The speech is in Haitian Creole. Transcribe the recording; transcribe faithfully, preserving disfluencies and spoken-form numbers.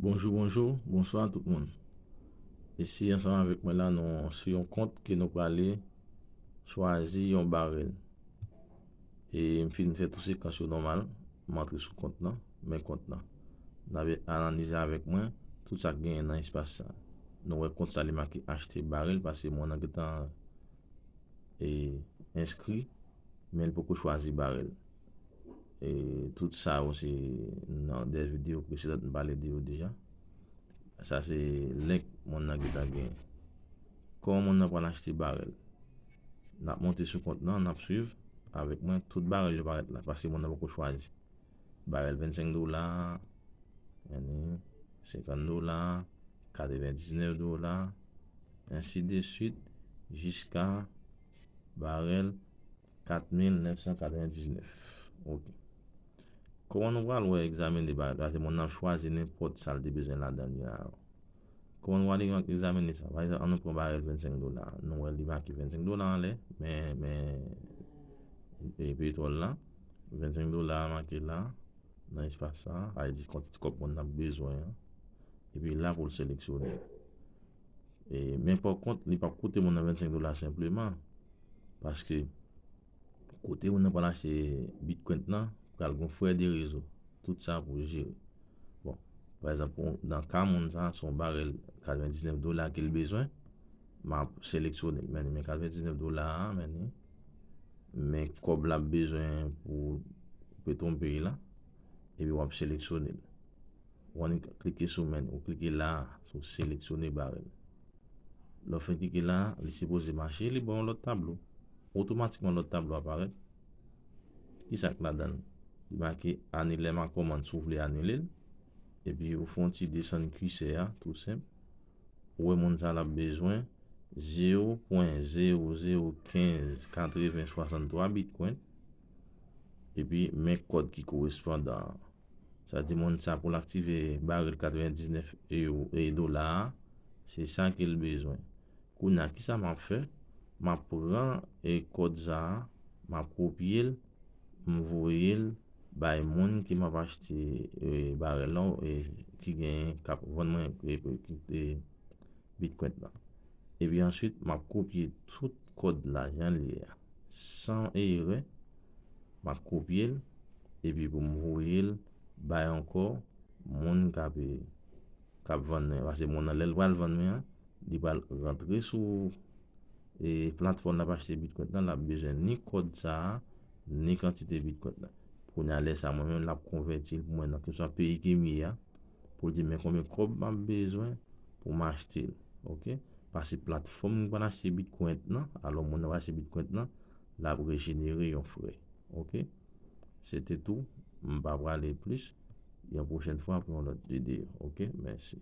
Bonjou, bonjou, bonswa tout moun. Isi ansanm avèk mwen la, nou sou yon kont ke nou prale chwazi yon barèl. E m fin fè tout sekans yo nòmal, m antre sou kont lan, men kont lan. N ap analize avèk mwen tout sa k genyen nan espas sa. Nou wè kont sa li make achte barèl, paske mwen nan gentan e, enskri, men l poko chwazi barèl. E tout sa yo se nan de videyo presedan m pale de yo deja. Sa se link moun nan gentan genyen. Kòman moun nan pral achte barèl? N ap monte sou kont lan, n ap swiv avèk mwen tout barèl yo parèt la, paske moun nan poko chwazi. Barèl vennsenk dola, senkant dola, katrevendiznèf dola, ensi de swit, jiska barèl kat mil nèf san katrevendiznèf. Ok. Kòman nou pral wè egzamine barèl? Paske moun nan chwazi nenpòt sa l te bezwen ladan li a. Kòman nou pral egzamine sa? Pa egzanp, ann nou pran barèl vennsenk dola. Nou wè li make vennsenk dola anlè, men, men, e, petwòl la, vennsenk dola make la, nan espas sa, sa vle di kantite kòb moun nan bezwen an. Epi la pou l seleksyone. E, men pa kont, li p ap koute moun nan vennsenk dola senpleman. Paske kote moun nan pral achte Bitcoin nan, pral gon frè de rezo. Tout sa pou jere. Bon, pa egzanp, nan ka moun sa, se yon barèl katrevendiznèf dola ke l bezwen, m ap seleksyone l. Men, men katrevendiznèf dola a, men, men kòb l ap bezwen pou koupe twonpe la, epi w ap seleksyone l. Ou annik klike sou men, ou klike la, sou seleksyone barèl. Lè w fin klike la, li sipoze mache, li ba w yon lòt tablo. Otomatikman, lòt tablo a parèt. Kisa k ladan l? Li make anile ma kòmann si w vle anile l. Epi ou fè yon ti desann kisè a, tou senp. Ou wè moun sa l ap bezwen zewo pwen zewo zewo kenz katreven swasanntwa Bitcoin. Epi men kòd ki korespondan an. Sa di moun sa pou l aktive barèl katrevendiznèf ewo, e dola a, se sa ke l bezwen. Kounye a, kisa m ap fè? M ap pran, e, kòd sa a, m ap kopye l, m voye l bay moun ke m ap achte, e, barèl la, e, ki genyen, k ap vann mwen, e, e, e, Bitcoin la. Epi answit, m ap kopye tout kòd la jan l ye a. San erè, m ap kopye l, epi pou m voye l bay ankò moun k ap, k ap vann mwen. Paske moun nan, lè l pral vann mwen an, li pral rantre sou, e, platfòm l ap achte Bitcoin nan, l ap bezwen ni kòd sa a, ni kantite Bitcoin nan. Kounye a, lè sa a, mwen menm, l ap konvèti l pou mwen nan keswa peyi ke m ye a, pou l di men konbyen kòb m ap bezwen pou m achte l. Ok? Paske platfòm ki pral achte Bitcoin nan, alò moun nan pral achte Bitcoin nan, l ap rejenere yon frè. Ok? Se te tou, m pa prale plis. Yon pwochèn fwa pou yon lòt videyo. Ok? Mèsi.